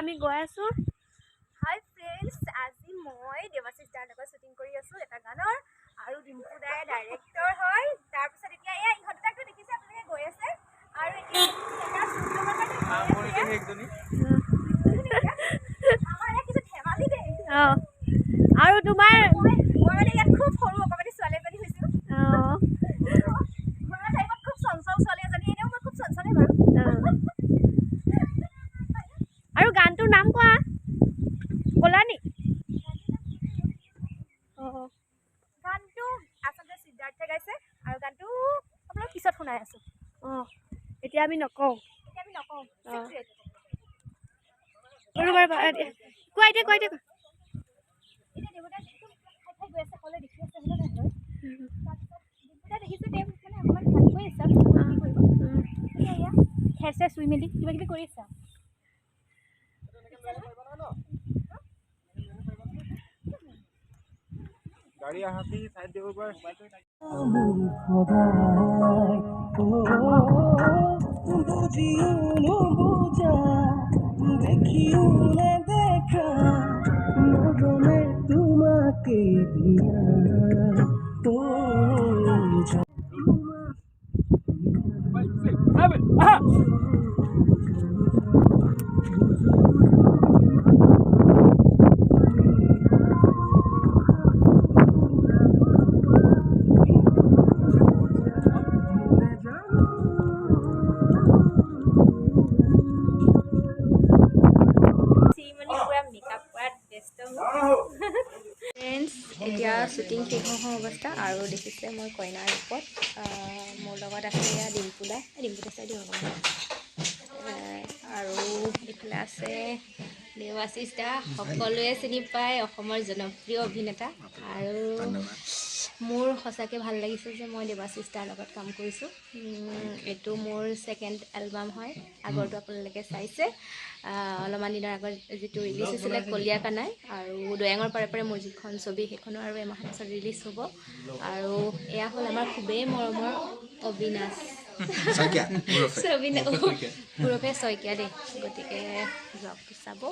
আমি গৈ আছোঁ। হাই ফ্ৰেণ্ডছ, আজি মই দেৱাশিষ দাৰ লগত শ্বুটিং কৰি আছোঁ এটা গানৰ আৰু ডিম্পু দাই ডাইৰেক্টৰ হয়। তাৰপিছত এতিয়া এয়া ইহঁত দুটাকতো দেখিছে আপোনালোকে, গৈ আছে। আৰু এতিয়া এটা শ্বুট ল'বৰ কাৰণে গৈ আছে এয়া। আমাৰ ইয়াত কিছু ধেমালি দেই। অঁ, আৰু তোমাৰ মই মানে ইয়াত খুব সৰু অকণমানি ছোৱালী এজনী হৈছোঁ। ঘৰুৱা টাইপত খুব চঞ্চল ছোৱালী এজনী। এনেও মই খুব চঞ্চলেই বাৰু। অঁ। আৰু গানটোৰ নাম কোৱা, ক'লা নি? অঁ। গানটো আচলতে সিদ্ধাৰ্থে গাইছে আৰু গানটো আপোনালোক পিছত শুনাই আছোঁ। অঁ, এতিয়া আমি নকওঁ। এতিয়া আমি নকওঁ। অঁ। Secret. ৰ'বা ৰ'বা, এতিয়া কোৱা, এতিয়া কোৱা, এতিয়া কোৱা। এতিয়া দেৱতাই একদম খাই খাই গৈ আছে, সকলোৱে দেখি আছে, হয়নে নহয় বাৰু? তাৰপিছত ডিম্পুদাই দেখিছে, তেওঁ মানে অকণমান ভাবি কৰি আছে আৰু কি কৰিব। এতিয়া এয়া খেৰ চেৰ চুই মেলি কিবা কিবি কৰি আছে আৰু। গাড়ী আহাতি চাইড দিব পাৰে। সদায় বুজিও নুবুজা, দেখিও নেদেখা, মৰমে তোমাকে দিয়া তো। 5, 6, 7, আহা! চিৰিমণি পূৰা মেকআপ কৰাত ব্যস্ত। ফ্ৰেণ্ডছ, এতিয়া শ্বুটিং শেষ হওঁ অৱস্থা আৰু দেখিছে মই কইনাৰ ৰূপত। মোৰ লগত আছে এয়া ডিম্পু দা। এই ডিম্পু দা, চাই দিওঁ অকণমান। আৰু এইফালে আছে দেৱাশিষ দা, সকলোৱে চিনি পায়, অসমৰ জনপ্ৰিয় অভিনেতা। আৰু মোৰ সঁচাকৈ ভাল লাগিছে যে মই দেৱাশিষ দাৰ লগত কাম কৰিছোঁ। এইটো মোৰ ছেকেণ্ড এলবাম হয়। আগৰটো আপোনালোকে চাইছে, অলপমান দিনৰ আগত যিটো ৰিলিজ হৈছিলে কলীয়া কানাই। আৰু দৈয়াঙৰ পাৰে পাৰে মোৰ যিখন ছবি, সেইখনো আৰু এমাহৰ পাছত ৰিলিজ হ'ব। আৰু এয়া হ'ল আমাৰ খুবেই মৰমৰ অবিনাশ ওৰফে শইকীয়া দেই। গতিকে ব্লগটো চাব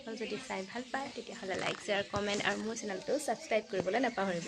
আৰু যদি চাই ভাল পায়, তেতিয়াহ'লে লাইক, শ্বেয়াৰ, কমেণ্ট আৰু মোৰ চেনেলটো ছাবস্ক্ৰাইব কৰিবলৈ নাপাহৰিব।